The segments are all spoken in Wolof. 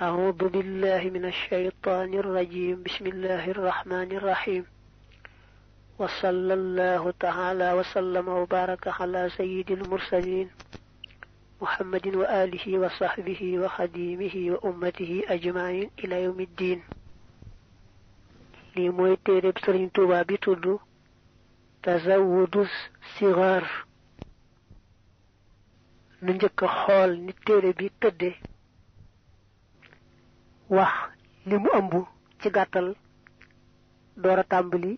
أعوذ بالله من الشيطان الرجيم. بسم الله الرحمن الرحيم. وصلى الله تعالى وسلم وبارك على سيد المرسلين محمد وآله وصحبه وخديمه وأمته أجمعين إلى يوم الدين. لي موي تيرب سيرن توبا بي تودو تزود الصغار. نجيك خول ني تيرب بي تدي wax limu ëmbu ci gàttal doora tàmbali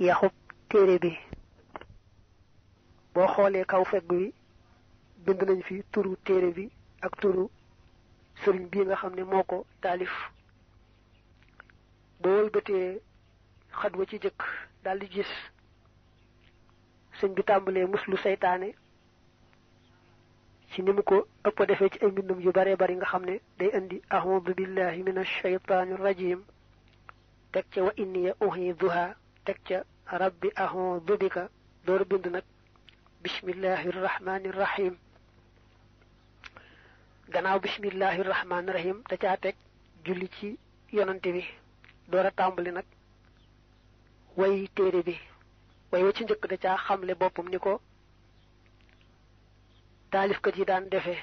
yaxub téere bi. boo xoolee kaw fegg wi bind nañ fi turu téere bi ak turu sëriñ bii nga xam ne moo ko taalif. boo wëlbatee xat wa ci jëkk daldi gis sëñ bi tàmbalee muslu seytaane ci nimu ko ëpp defee ci ay mbindum yu bare bari nga xam ne day indi a'udhu billahi minash shaytanir rajim tek ca wa inni uhiduha tek ca rabbi a'udhu bika door bind nag bismillahir rahmanir rahim. gannaaw bismillahir rahmanir rahim da caa teg julli ci yonante bi door a tàmbali nag way téere bi. way wa ci njëkk da caa xamle boppam ni ko taalifkat yi daan defee.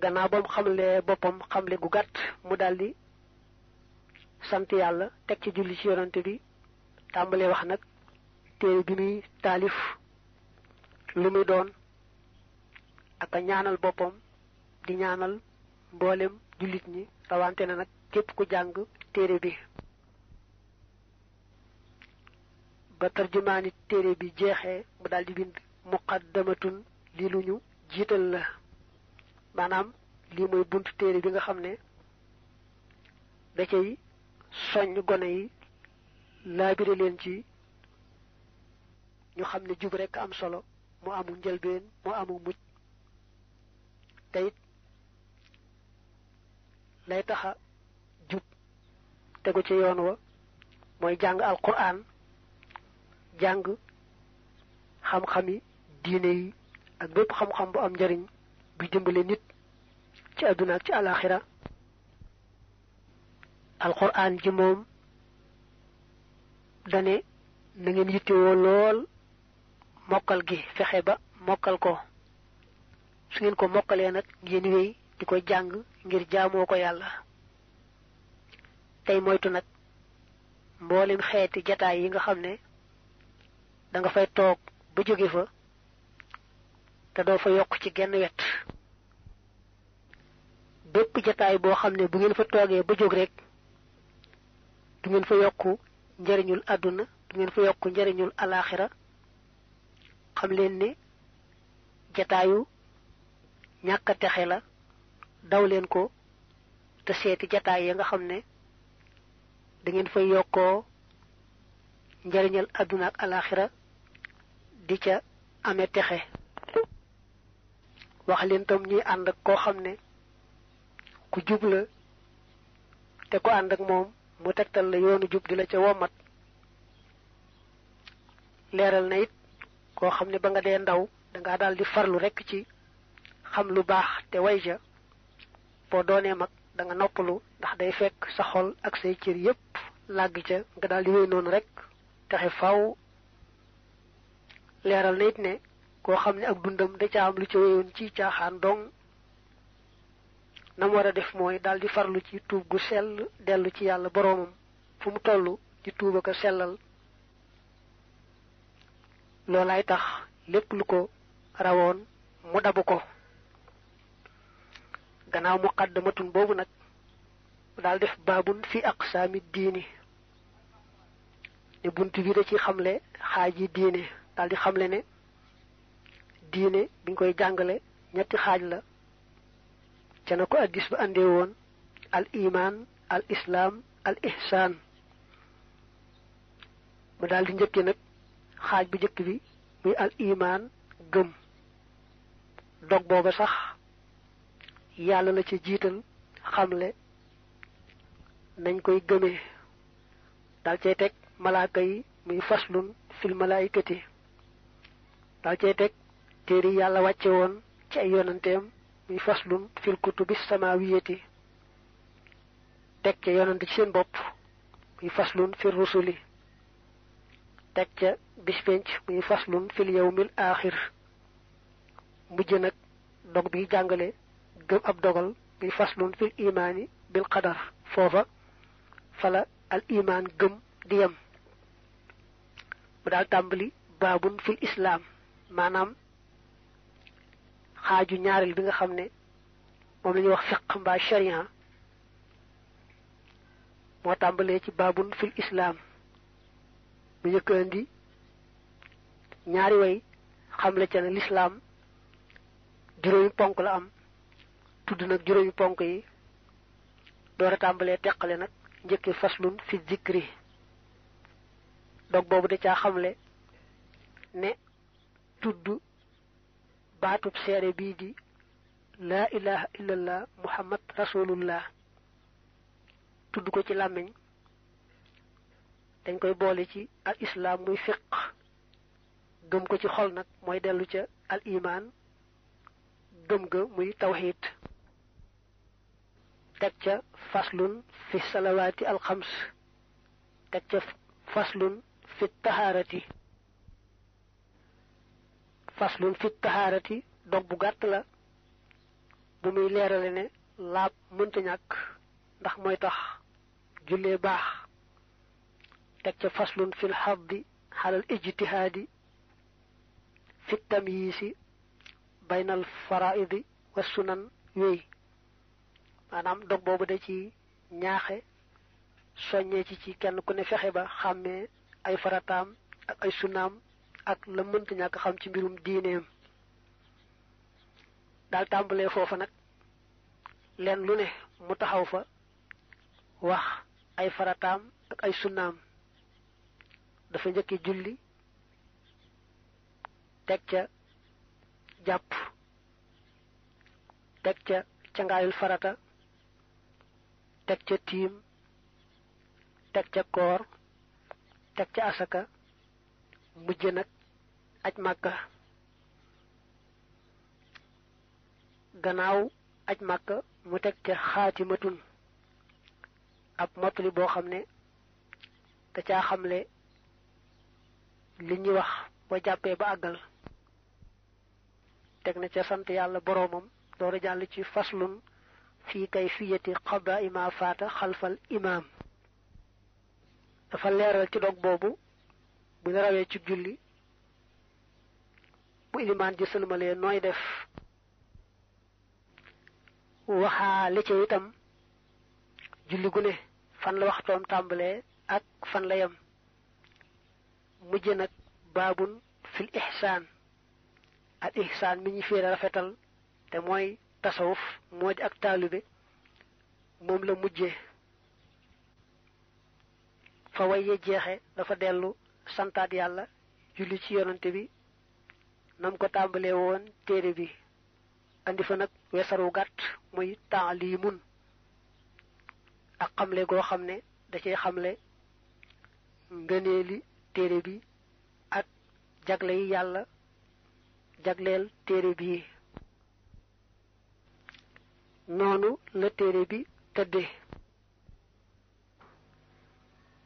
gannaaw bam xamle boppam xamle gu gàtt mu daldi sant yàlla teg ci julli ci yonante bi tàmbalee wax nag téere bi muy taalif lu muy doon ak a ñaanal boppam di ñaanal mboolem jullit ñi rawante na nag képp ku jàng téere bi. ba tarjumaani téere bi jeexee mu daldi bind muqaddamatun li luñu jiital la. maanaam lii mooy buntu téere bi nga xam ne da cay soññ gone yi laabire leen ci ñu xam ne jub rekk am solo mu amul njëlbeen mu amul mujj te it lay taxa jub tegu ci yoon wa mooy jàng alquran jàng xam-xami diine yi ak bépp xam-xam bu am njariñ bu dimbale nit ci àdduna ak ci alaxira. alquran ji moom dane na ngeen yittewoo lool mokkal gi fexe ba mokkal ko. su ngeen ko mokkalee nag ngeen wéy di ko jàng ngir jaamoo ko yàlla. tey moytu nag mboolem xeeti jataay yi nga xam ne da nga fay toog ba jóge fa te doo fa yokk ci genn wet. bépp jataay boo xam ne bu ngeen fa toogee ba jóg rek du ngeen fa yokku njariñul àdduna du ngeen fa yokku njariñul alaxira xam leen ne jataayu ñàkk a texe la. daw leen ko te seeti jataay ya nga xam ne da ngeen fay yokkoo njariñal àdduna ak alaxira di ca amee texe. wax leen tam ñuy ànd ak koo xam ne ku jub la te ko ànd ak moom mu tegtal la yoonu jub di la ca womat. leeral na it koo xam ne ba nga dee ndaw danga daldi farlu rekk ci xam lu baax te way ja boo doonee mag da nga noppalu ndax day fekk sa xol ak say cër yépp làgg ca nga daldi wéy noonu rekk texe faw. leeral na it ne koo xam ne ak dundam da ca am lu ca wéyoon ci caaxaan dong nam war a def mooy daldi farlu ci tuub gu sell dellu ci yàlla boroomam fu mu tollu di tuuba ko sellal. loolaay tax lépp lu ko rawoon mu dabu ko. gannaaw muqaddamatun boobu nag mu daal def baabun fi aqsaami diini ne bunt bi da ci xamle xaaji diine. daldi xamle ne diine biñ koy jàngale ñetti xaaj la ca na ko addis ba andee woon al iman al islam al ihsan. mu daldi njëkke nag xaaj bu njëkk bi muy al iman gëm. dog booba sax yàlla la ci jiital xamle nañ koy gëmee. dal cey teg malaaka yi muy faslun fil malaikati. dal cey teg téere yàlla wàcce woon ci ay yonanteem muy faslun fil kutubi samawiyati teg ca yonante ci seen bopp muy faslun fil rusuli teg ca bis penc muy faslun fil yawmil aaxir mujj nag dog bi jàngale gëm ab dogal muy faslun fil imaani bil qadar foofa fala al iman gëm di yem mu daal tàmbali baabun fil islaam maanaam xaaju ñaareel bi nga xam ne moom la ñuy wax fiq mbaa sharia moo tàmbalee ci baabun fil islaam bu njëkk andi ñaari way xamle ca ne lislaam juróomi ponk la am tudd nag juróomi ponk yi door a tàmbalee teqale nag njëkki faslun fi zikri dog boobu da caa xamle ne tudd baatub seere bii di laa ilaha illallah muhammad rasulullah tudd ko ci làmmiñ dañ koy boole ci al islaam muy fiq gëm ko ci xol nag mooy dellu ca al iman gëm ga muy tawxiid teg ca faslun fi salawaati al xams teg ca faslun fi tahaarati faslun fi tahaarati dog bu gàtt la bu muy leerale ne laab mënta ñàkk ndax mooy tax jullee baax teg ca faslun fil xaddi xalal ijtihaadi fi tamyiisi baynal faraidi wa sunan yooyu maanaam dog boobu da ci ñaaxe soññee ci kenn ku ne fexe ba xàmmee ay farataam ak ay sunaam ak la mënta ñàkk xam ci mbirum diineem daal tàmbalee foofa nag leen lu ne mu taxaw fa wax ay farataam ak ay sunnaam dafa njëkki julli teg ca jàpp teg ca cangaayul farata teg ca tiim teg ca koor teg ca asaka mujj nag aj màkka gannaaw aj màkka mu teg ca xaatimatun ab mottali boo xam ne da caa xamle li ñuy wax ba jàppee ba àggal teg na ca sant yàlla boroomam door a jàll ci faslun fii kayfiyati qadaa'i ma faata xalfal imaam dafa leeral ci dog boobu bu ñu rawee ci julli bu ilimaan ji sëlmalee nooy def waxaa li ca itam julli gu ne fan la waxtoom tàmbalee ak fan la yem mujj nag baabun fil ihsaan al ihsaan mi ñu fiire rafetal te mooy tasawuf moo di ak taalibe moom la mujjee fa waye jeexe dafa dellu santaat yàlla julli ci yonante bi nam ko tàmbalee woon téere bi andi fa nag weesaru gàtt muy taalimun ak xamle goo xam ne da cay xamle ngëneeli téere bi ak jagle yi yàlla jagleel téere bi noonu la téere bi tëdde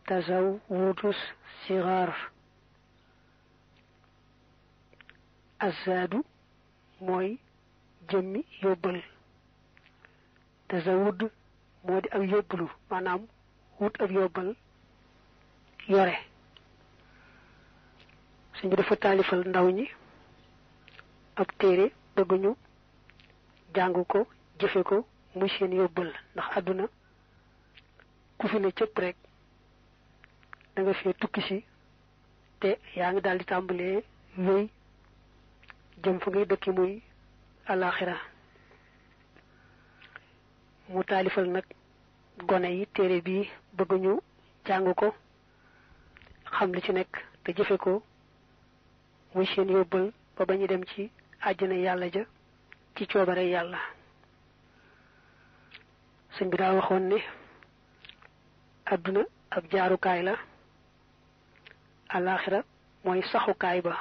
tazawwudus sigaar azzaadu mooy jëmmi yóbbal tazawwud moo di ak yóbbalu maanaam wut ak yóbbal yore suñ bi dafa taalifal ndaw ñi ab téere bëgguñu jàng ko jëfe ko muy seen yóbbal ndax àdduna ku fi ne cëpp rek da nga fee tukki si te yaa ngi daal di tàmbalee wéy jëm fa ngay dëkki muy alaxira mu taalifal nag gone yi téere bii bëgguñu jàng ko xam li ci nekk te jëfe ko muy seen yóbbal ba ba ñu dem ci àjjana yàlla ja ci coobare yàlla sëñ bi daa waxoon ne àdduna ab jaarukaay la alaxira mooy saxukaay ba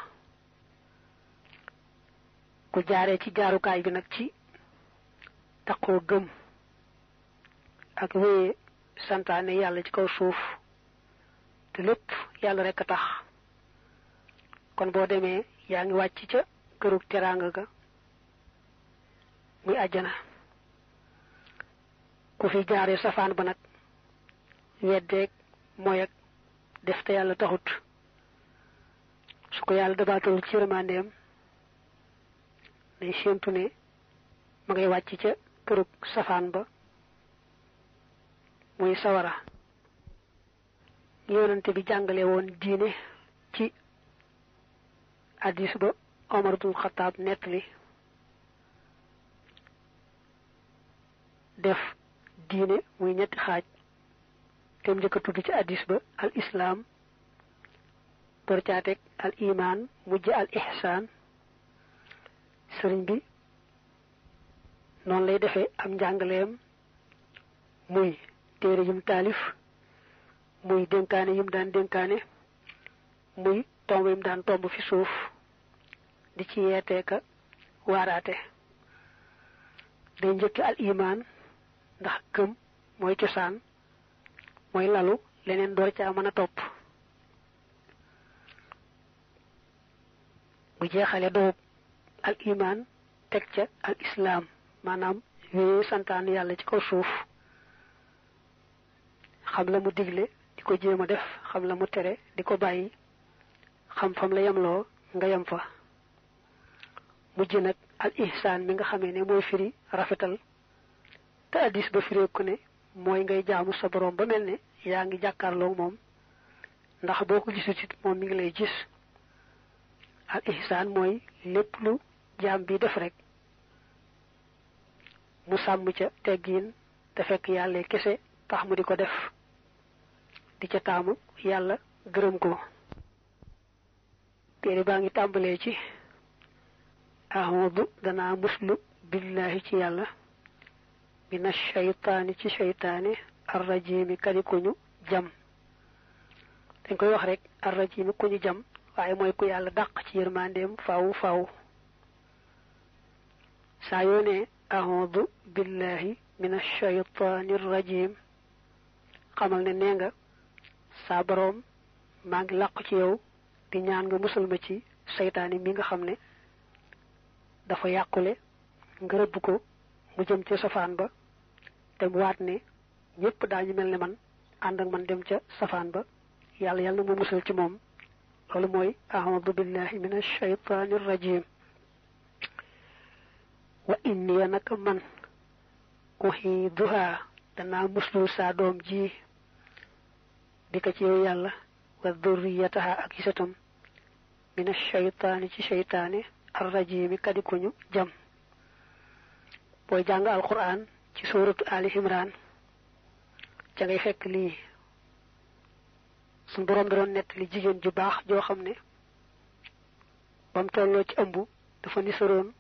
ku jaaree ci jaarukaay bi nag ci taqoo gëm ak wéye santaane yàlla ci kaw suuf te lépp yàlla rek a tax kon boo demee yaa ngi wàcc ca kërug teraanga ga muy àjjana ku fi jaaree safaan ba nag weddeeg mooy ak def te yàlla taxut su ko yàlla dabaatal ci yërmandeem day séentu ne ma ngay wàcc ca kërug safaan ba muy sawara yonante bi jàngale woon diine ci hadis ba Omar ibn Khattab nettali def diine muy ñetti xaaj te mu njëkk a tudd ci hadis ba al islam door caa teg al iman mujj al ihsan sëriñ bi noonu lay defee am njàngaleem muy téere yum taalif muy dénkaane yum daan dénkaane muy tomb yum daan tomb fi suuf di ci yeeteeka waaraate day njëkki al iman ndax gëm mooy cosaan mooy lalu leneen door caa mën a topp bu jeexale doob al iman teg ca al islam maanaam wéye santaan yàlla ci kaw suuf xam la mu digle di ko jéem a def xam la mu tere di ko bàyyi xam fam la yemloo nga yem fa mujj nag al ihsaan mi nga xamee ne mooy firi rafetal te addis ba fireeku ne mooy ngay jaamu sa borom ba mel ne yaa ngi jàkkaarloo moom ndax boo ko gisut it moom mi ngi lay gis al ihsaan mooy lépp lu jaam bi def rek mu sàmm ca teggiin te fekk yàlla kese tax mu di ko def di ca taamu yàlla gërëm ko téere baa ngi tàmbalee ci a'udhu danaa muslu billahi ci yàlla mina shaytaani ci shaytaane arrajimi kadi ku ñu jam dañ koy wax rek arrajimi ku ñu jam waaye mooy ku yàlla dàq ci yërmandeem faaw faaw saa yoo ne a'udhu billahi mina shaytaani rajim xamal ne nee nga saa boroom maa ngi làqu ci yow di ñaan nga musal ma ci seytaane mi nga xam ne dafa yàqule nga rëbb ko mu jëm ca safaan ba te mu waat ne ñépp daañu mel ne man ànd ak man dem ca safaan ba yàlla yàlla na mu musal ci moom loolu mooy a'udhu billahi minash shaytanir rajim wa inni naka man uhiduha danaa muslu saa doom ji bi ka ci yow yàlla wa dhurriyataha ak isatam minash shaytaani ci shaytaane arrajimi kadi ko ñu jam booy jàng alquran ci suuratu ali imran ca ngay fekk lii suñ boroom da doon nettali jigéen ju baax joo xam ne bam tolloo ci ëmb dafa nisaroon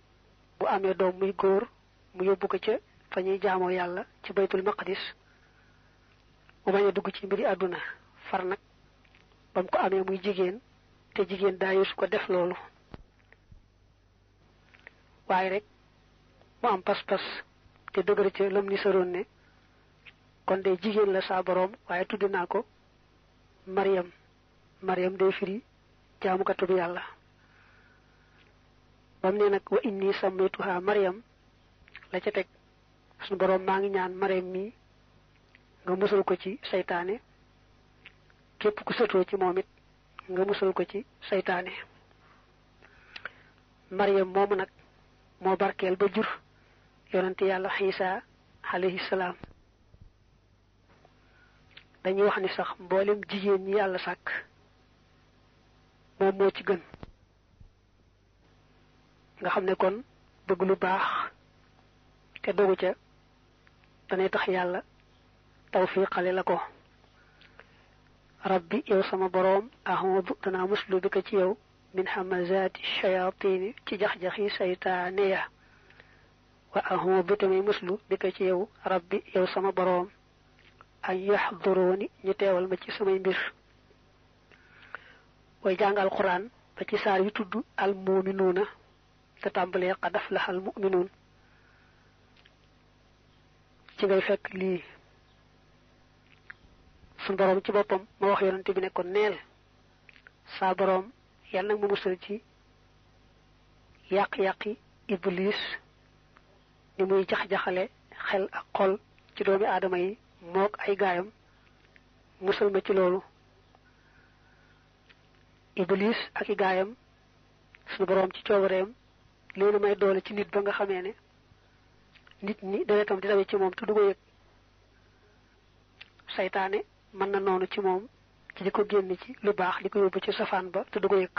bu amee doom muy góor mu yóbbu ko ca fa ñuy jaamoo yàlla ci baytul maqdis mu bañ a dugg ci mbiri àdduna far nag bam ko amee muy jigéen te jigéen daa su ko def loolu waaye rek mu am pas-pas te dëgër ca lam nisaroon ne kon de jigéen la saa boroom waaye tudd naa ko Maryam day firi jaamukatu bi yàlla bam ne nag wa inni sammaytuha Maryam la ca teg suñu boroom maa ngi ñaan Maryam mi nga musal ko ci seytaane képp ku sëtoo ci moom it nga musal ko ci seytaane Maryam moomu nag moo barkeel ba jur yonante yàlla Isa alayhi salaam dañuy wax ni sax mboolem jigéen ñi yàlla sàkk moom moo ci gën nga xam ne kon bëgg lu baax te dogu ca danay tax yàlla tawfiqale la ko rabbi yow sama boroom a'udhu danaa muslu bi ko ci yow min hamazati shayatini ci jax-jaxi saytaane ya wa a'udhu tamay muslu bi ko ci yow rabbi yow sama boroom ay yahduruni ñu teewal ma ci samay mbir way jàng alquran ba ci saar yu tudd al mu'minuuna te tàmbalee qad aflaha al mu'minuun ci ngay fekk lii sun borom ci boppam ma wax yonante bi ne ko neel saa borom yàlla nag ma musal ci yàq-yàqi iblis ni muy jax-jaxale xel ak xol ci doomi aadama yi mook ay gaayam musal ma ci loolu iblis ak i gaayam suñu borom ci coobareem leena may doole ci nit ba nga xamee ne nit ñi deretam di dawe ci moom te du ko yëg saytaane mën na noonu ci moom ci di ko génn ci lu baax di ko yóbbu ci safaan ba te du ko yëg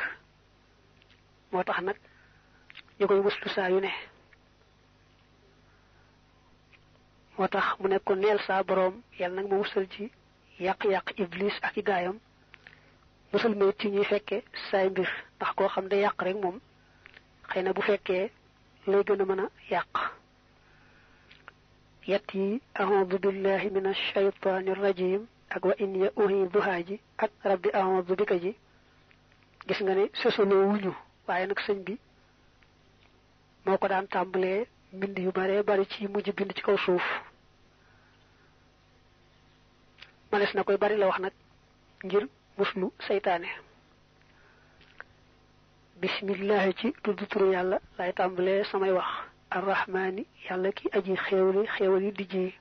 moo tax nag ñu koy muslu saa yu ne moo tax mu nekk ko neel saa borom yàlla nag ma musal ci yàq-yàq iblis ak i gaayam musal ma ci ñuy fekke saay mbir ndax koo xam ne yàq rek moom xëy na bu fekkee lay gën a mën a yàq yett yi a'udhu billahi minash shaytanir rajim ak wa in ya uhiduha ji ak rabbi a'udhu bika ji gis nga ne sosoloo wuñu waaye nag sëñ bi moo ko daan tàmbalee mbind yu bare bari ci mujj bind ci kaw suuf manes na koy bari la wax nag ngir muslu saytaane bismillah ci tuddu turu yàlla lay tàmbalee samay wax arrahmani yàlla ki aji xéewli xéewali dijji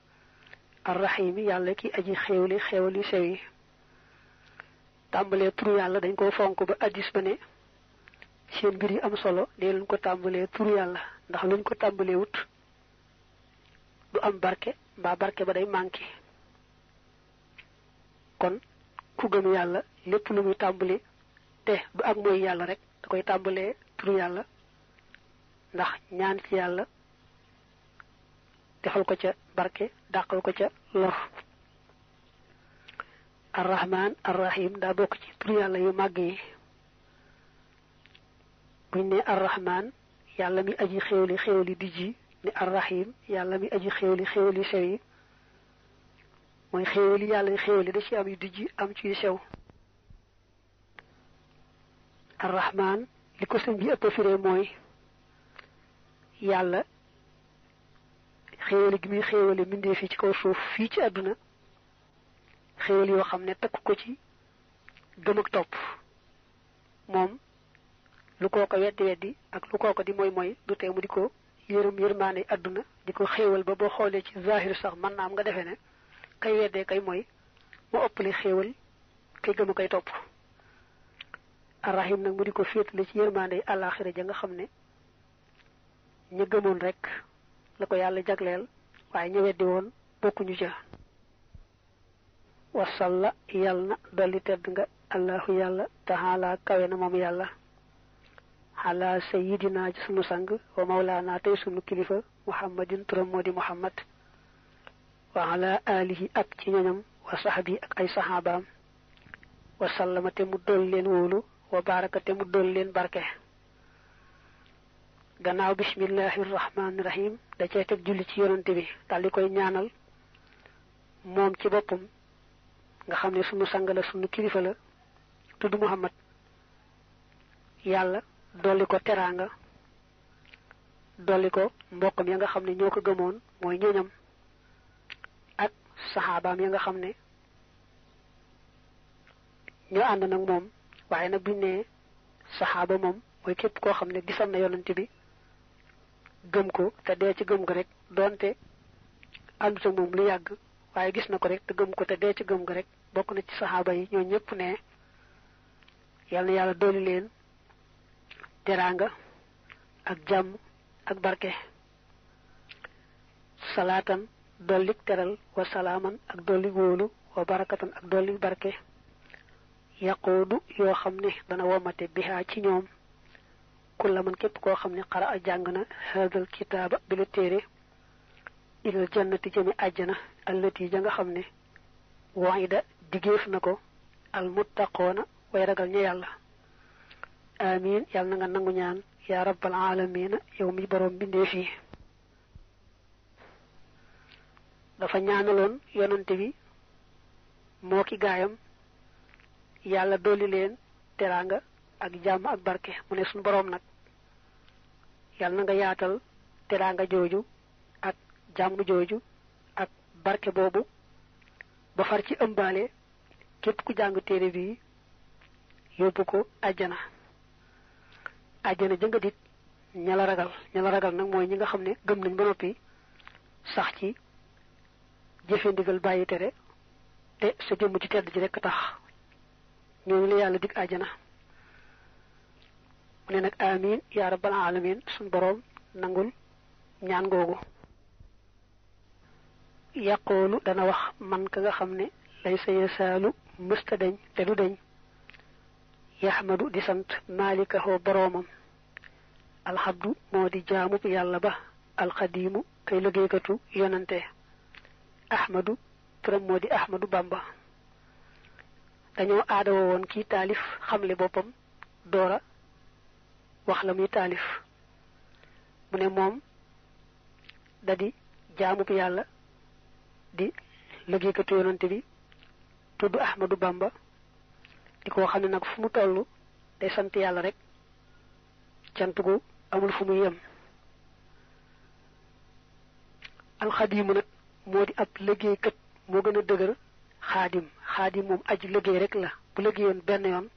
arrahimi yàlla ki aji xéewli xéewali sewi tàmbalee turu yàlla dañ ko fonk ba addis ba ne seen mbir yi am solo dee luñ ko tàmbalee turu yàlla ndax luñ ko tàmbalee wut du am barke mbaa barke ba day manqué kon ku gëm yàlla lépp lu muy tàmbali te du ak mooy yàlla rek da koy tàmbalee turu yàlla ndax ñaan ci yàlla defal ko ca barke dàqal ko ca lor arrahman arrahim daa bokk ci turu yàlla yu màgg yi buñ ne arrahman yàlla mi aji xéewli xéewli dijji ni arrahim yàlla mi aji xéewli xéewli sew yi mooy xéewli yàlla xéewli da ci am yu dijji am ci yu sew arrahman li ko sëñ bi ëpp firé mooy yàlla xéewali gi muy xéewali mindee fii ci kaw suuf fii ci àdduna xéewali yoo xam ne takk ko ci gëm ak topp moom lu kooko weddi ak lu kooko di mooy du tee mu di ko yërmaane àdduna di ko xéewal ba boo xoolee ci zahir sax mën naa am nga defee ne kay weddee kay mooy moo ëppale xéewal kay gëm a koy topp arrahim nag mu di ko féetale ci yërmaane àllaaxira ja nga xam ne ña gëmoon rek la ko yàlla jagleel waaye ña weddi woon bokkuñu ca wasalla yàlla na dolli tedd nga allahu yàlla taala kawe na moom yàlla ala sayyidina ci sunu sang wa mawlaana tey sunu kilifa muhammadin turam moo di muhammad wa ala alihi ak ci ñoñam wa sahbi ak ay sahabaam wa sallama te mu dool leen wóolu wa baraka te mu dool leen barke gannaaw bismillahir rahmanir rahim da cee teg julli ci yonante bi dal di koy ñaanal moom ci boppam nga xam ne sunu sang la sunu kilifa la tudd muhammad yàlla dolli ko teraanga dolli ko mbokkam ya nga xam ne ñoo ko gëmoon mooy ñoñam ak saxaabaam ya nga xam ne ñoo ànd nag moom waaye nag buñ ne saxaaba moom mooy képp koo xam ne gisal na yonante bi gëm ko te dee ci gëm ko rek doonte àndut ak moom lu yàgg waaye gis na ko rek te gëm ko te dee ci gëm ko rek bokk na ci saxaaba yi ñoo ñëpp ne yal na yàlla dolli leen teraanga ak jàmm ak barke salaatan dollik teral wa salaaman ak dollik wóolu wa barakatan ak dollik barke yaquudu yoo xam ne dana womate bihaa ci ñoom kulla man képp koo xam ne xara a jàng na haadal kitaaba bi la téere ilal jannati jëmi àjjana allati ja nga xam ne wa'ida digéef na ko al muttaqoona way ragal ña yàlla amin yàlla na nga nangu ñaan yaa rabbal aalamiina yow mi boroom bindee fii dafa ñaanaloon yonante bi moo ki gaayam yàlla dolli leen teraanga ak jàmm ak barke mu ne suñu boroom nag yàlla na nga yaatal teraanga jooju ak jàmm jooju ak barke boobu ba far ci ëmbaale képp ku jàng téere bi yóbbu ko àjjana jënga dit ñala ragal nag mooy ñi nga xam ne gëm nañ ba noppi sax ci jëfe ndigal bàyyi tere te sa jëmm ci tedd ji rekk tax ñooñu la yàlla dig àjjana mu ne nag amin ya rabbal alamin suñ boroom nangul ñaan googu yaqoolu dana wax man ka nga xam ne lay sa yasaalu mësta deñ te du deñ yaxmadu di sant maalikahoo boroomam alxabdu moo di jaamub yàlla ba alxadiimu kay liggéeykatu yonante ahmadu turam moo di ahmadu bamba dañoo aadawa woon kii taalif xamle boppam doora wax la muy taalif mu ne moom da di jaamub yàlla di liggéeykatu yonante bi tudd ahmadu bamba di ko xam ne nag fu mu toll day sant yàlla rek cant gu amul fu mu yem alxadiimu nag moo di ab liggéeykat moo gën a dëgër xaadim moom aji liggéey rek la bu liggéeyoon benn yoon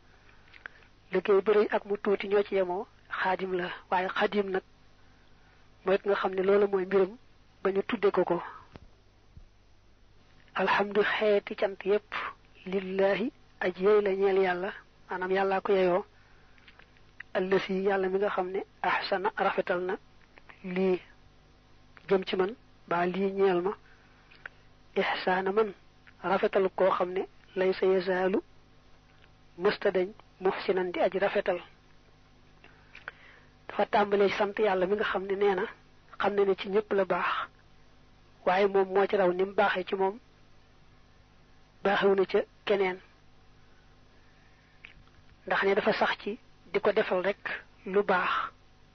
liggéey bu rëy ak mu tuuti ñoo ci yemoo xaadim la waaye xaadim nag mooy nga xam ne loolu mooy mbiram ba ñu tudde ko alhamdu xeeti cant yépp lillahi aji yey la ñeel yàlla maanaam yàllaa ko yeyoo allasi yàlla mi nga xam ne ahsana rafetal na lii jëm ci man ba lii ñeel ma ihsaana man rafetal koo xam ne lay sa yasaalu mësta dañ muhsinan di aji rafetal dafa tàmbalee sant yàlla mi nga xam ne nee na xam ne ci ñëpp la baax waaye moom moo ci raw ni mu baaxee ci moom baaxewu na ca keneen ndax ne dafa sax ci di ko defal rek lu baax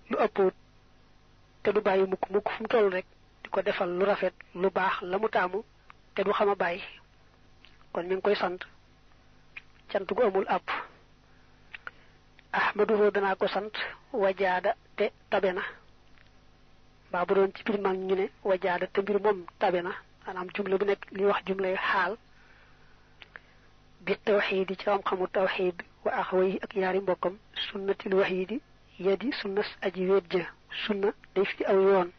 lu ëpput te du bàyyi mukk fu mu toll rek di ko defal lu rafet lu baax la mu taamu te du xam a bàyyi kon mi ngi koy sant cant gu amul àpp ahmaduhu danaa ko sant wajaada te tabe na mbaa bu doon ci biir mag ñu ne wajaada te mbir moom tabe na maanaam jumla bu nekk li wax jumlay xaal bi tawxiidi ci xam-xamu tawxiid wa axawayhi ak yaari mbokkam sunnatil waxiidi yadi sunnas aji wéet ja sunna day fi aw yoon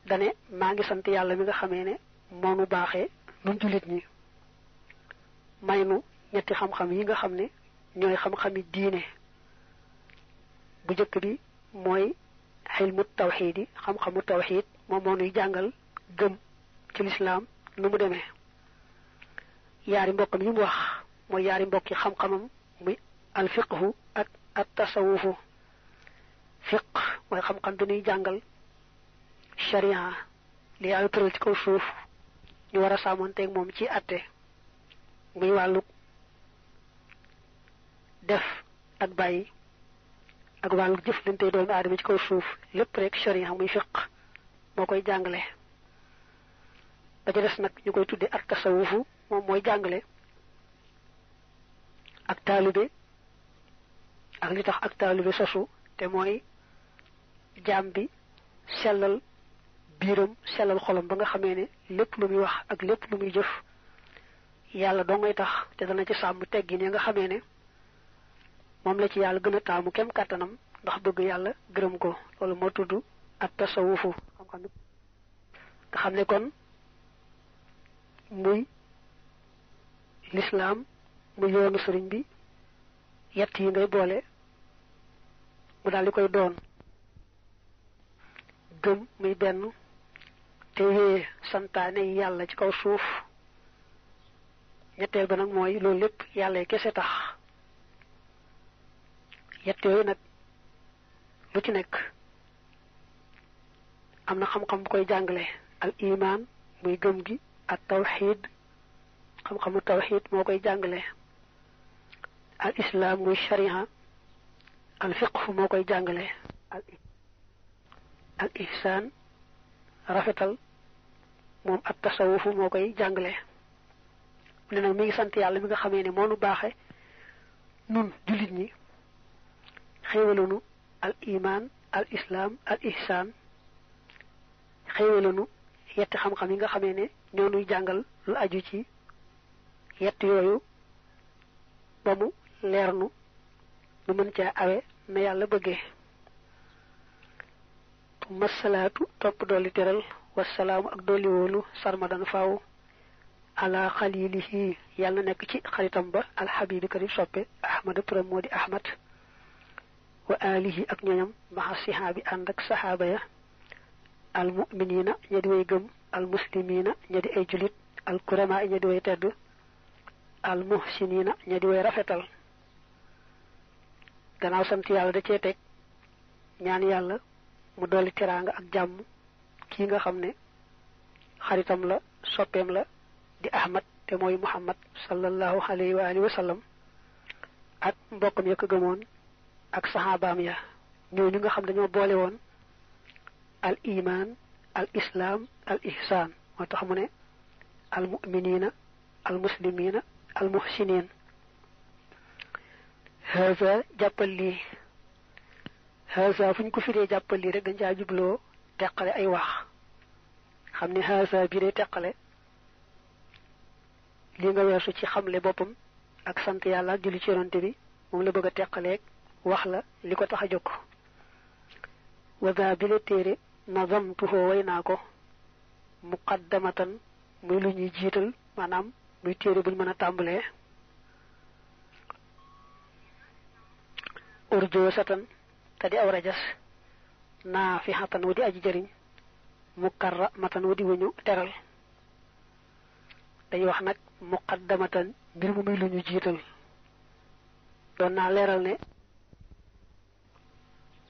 dane maa ngi sant yàlla mi nga xamee ne moonu baaxee nun jullit ñi may nu ñetti xam-xam yi nga xam ne ñooy xam-xami diine bu jëkk bi mooy xilmu tawxiid yi xam-xamu tawxiid moom moo nuy jàngal gëm ci lislaam nu mu demee yaari mbokkam yi mu wax mooy yaari mbokki xam-xamam muy alfiqhu ak at tasawufu fiq mooy xam-xam bi nuy jàngal sharia li yàlla tëral ci kaw suuf ñu war a sàmmonteeg moom ci atte muy wàllu def ak bàyyi ak wàllu jëflante doomu aadama ci kaw suuf lépp rek sharia muy fiq moo koy jàngale ba ca des nag ñu koy tudde ak tasawufu moom mooy jàngale ak taalibe ak li tax ak taalibe sosu te mooy jaam bi sellal biiram sellal xolam ba nga xamee ne lépp lu muy wax ak lépp lu muy jëf yàlla doo ngay tax te dana ci sàmm teggin ya nga xamee ne moom la ci yàlla gën a taamu kem kàttanam ndax bëgg yàlla gërëm ko loolu moo tudd ak tasawufu xam-xam nga xam ne kon muy lislaam muy yoonu sëriñ bi yett yi ngay boole mu daal di koy doon gëm muy benn te wéye santaane yi yàlla ci kaw suuf ñetteel ba nag mooy loolu lépp yàlla kese tax yett yooyu nag lu ci nekk am na xam-xam bu koy jàngale al iman muy gëm gi ak tawxiid xam-xamu tawxiid moo koy jàngale al islam muy sharia al fiqh moo koy jàngale al ihsaan rafetal moom ak tasawufu moo koy jàngale mu ne nag mi ngi sant yàlla mi nga xamee ne moo nu baaxe nun jullit ñi xéewalunu al iman al islam al ihsaan xéewalanu yetti xam-xam yi nga xamee ne ñoo nuy jàngal lu aju ci yett yooyu ba mu leernu nu mën caa awe na yàlla bëggee. masalaatu topp dolli teral wasalaamu ak dolli wóolu sarmadan faaw ala xalilihi yàlla nekk ci xaritam ba alxabibi kadi soppe ahmada turam moo di ahmad wa alihi ak ñoñam maxa sihaabi ànd ak saxaaba ya almuminina ña di way gëm almuslimina ña di ay julit alkurama ña di way tedd almuhsinina ña di way rafetal. gannaaw sant yàlla da cee teg ñaan yàlla mu dolli teraanga ak jàmm kii nga xam ne xaritam la soppeem la di ahmad te mooy muhammad sallallahu alayhi wa alihi wa sallam ak mbokkam ya ko gëmoon ak saxaabaam ya ñooñu nga xam dañoo boole woon al iman al islam al ihsan moo tax mu ne al muminina al muslimina al muhsinin. haza jàppal lii haza fu ñu ko firee jàppal lii rek dañ caa jubloo teqale ay wax xam ne haza bi dee teqale li nga weesu ci xamle boppam ak sant yàlla ak julli ci yonante bi moom la bëgg a teqaleeg wax la li ko tax a jóg. waza bi la téere nazamtuhoo way naa ko muqaddamatan muy lu ñuy jiital maanaam muy téere buñ mën a tàmbalee. urjo satan te di aw rajas naa fi xatan wu di aji jëriñ mukarra matan wu di wuñu teral. day wax nag muqaddamatan mbir mu muy lu ñu jiital doon naa leeral ne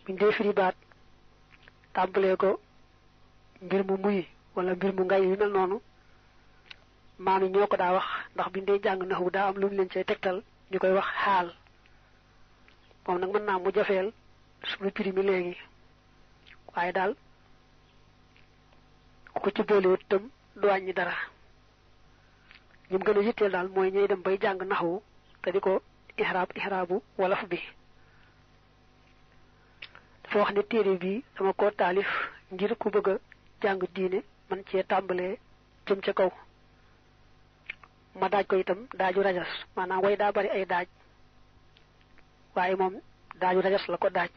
buñ dee firi baat tàmbalee ko mbir mu muy wala mbir mu ngay yu mel noonu maam yi ñoo ko daa wax ndax buñ dee jàng naxu daa am lu ñu leen cay tegtal ñu koy wax xaal moom nag mën naa mu jafeel suñu firi mi léegi waaye daal ku ko ci boolewut itam du wàññi dara. ñum gën a yitteel daal mooy ñuy dem bay jàng naxwu te di ko ihraabu wolof bi. dafa wax ne téere bi dama ko taalif ngir ku bëgg a jàng diine man cee tàmbalee jëm ca kaw. ma daaj ko itam daaju rajas maanaam way daa bari ay daaj waaye moom daaju rajas la ko daaj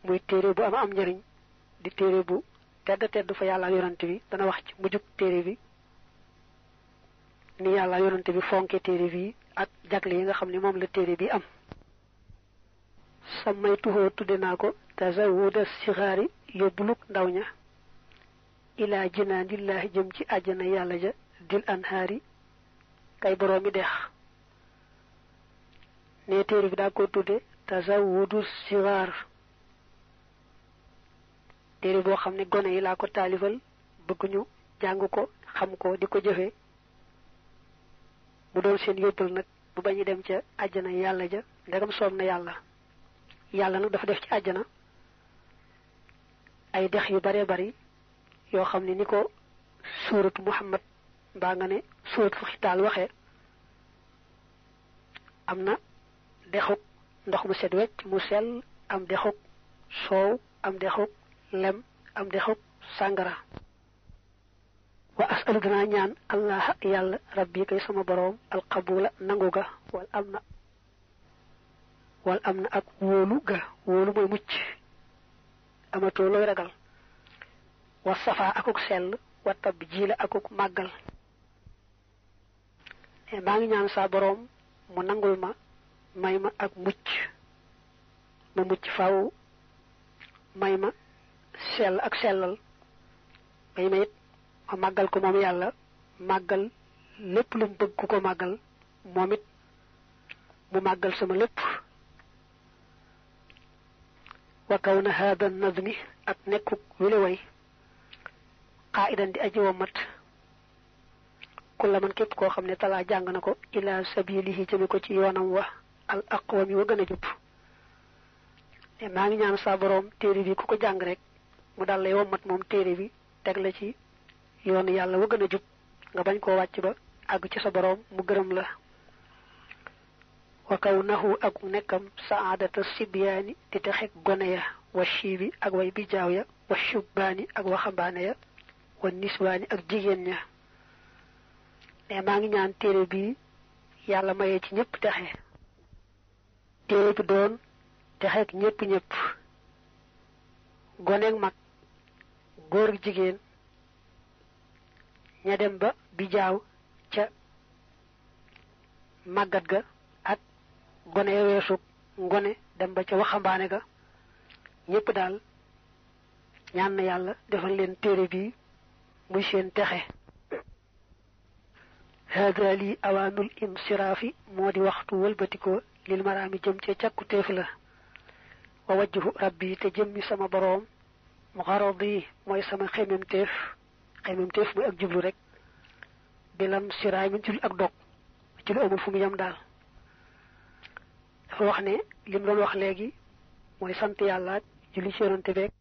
muy téere bu am njëriñ di téere bu tedd fa yàlla yonante bi dana wax ci mujjug téere bi ni yàlla yonante bi fonke téere bi ak jagle yi nga xam ne moom la téere bi am. samay tuxoo tudde naa ko tazawuda sixaari yóbbuluk ndaw ña ilaa jinaanillaahi jëm ci àjjana yàlla ja dil anhaari kay boroomi dex. ne téere bi daa ko tudde tazawudu sixaar téere boo xam ne gone yi laa ko taalifal bëgguñu jàng ko xam ko di ko jëfe mu doon seen yóbbal nag bu bañu dem ca àjjana yàlla ja ndegam soob na yàlla. yàlla nag dafa def ci àjjana ay dex yu bare bari yoo xam ne ni ko suuratu muhammad mbaa nga ne suuratu xitaal waxe am na dexuk ndox mu set wecc mu sell am dexuk soow am dexuk lem am dexuk sàngara. wa asalu danaa ñaan allah yàlla rabbi kay sama boroom alqabula nangu ga wal am na ak wóolu ga wóolu mooy mucc amatoo looy ragal wa safa akuk sell wa tab jiila akuk màggal. maa ngi ñaan saa boroom mu nangul ma may ma ak mucc ma mucc faw may ma sell ak sellal may ma it ma màggal ko moom yàlla màggal lépp lu mu bëgg ku ko màggal moom it mu màggal sama lépp. wa kaw na haada nazmi ak nekkuk wile way qaa'idan di aji womat kulla man képp koo xam ne talaa jàng na ko ila sabilihi jëme ko ci yoonam wa al aqwami wa gën a jub. maa ngi ñaan saa boroom téere bi ku ko jàng rek mu dal lay womat moom téere bi teg la ci yoonu yàlla wa gën a jub nga bañ koo wàcc ba àgg ci sa boroom mu gërëm la. wa kaw nahu ak nekkam saadata sibyaani di texeg gone ya wa shibi ak way bijaaw ya wa shubbaani ak waxambaane ya wa niswaani ak jigéen ña ne maa ngi ñaan téere bi yàlla mayee ci ñëpp texe téere bi doon texeek ñëpp ñëpp goneeg mag góor ak jigéen ña dem ba bijaaw ca màggat ga ak gone ya weesu ngone dem ba ca waxambaane ga ñëpp daal ñaan na yàlla defal leen téere bi muy seen texe hada li awaanul insiraafi moo di waxtu wëlbatikoo lil maraami jëm ca càkku téef la wa wajhu rabbi te jëmmi sama boroom mu xaradi mooy sama xememteef muy ak jublu rek bilam siraay min ci lu ak dog ci lu amul fu mu yam daal dafa wax ne lim doon wax léegi mooy sant yàlla julli ci yonante beek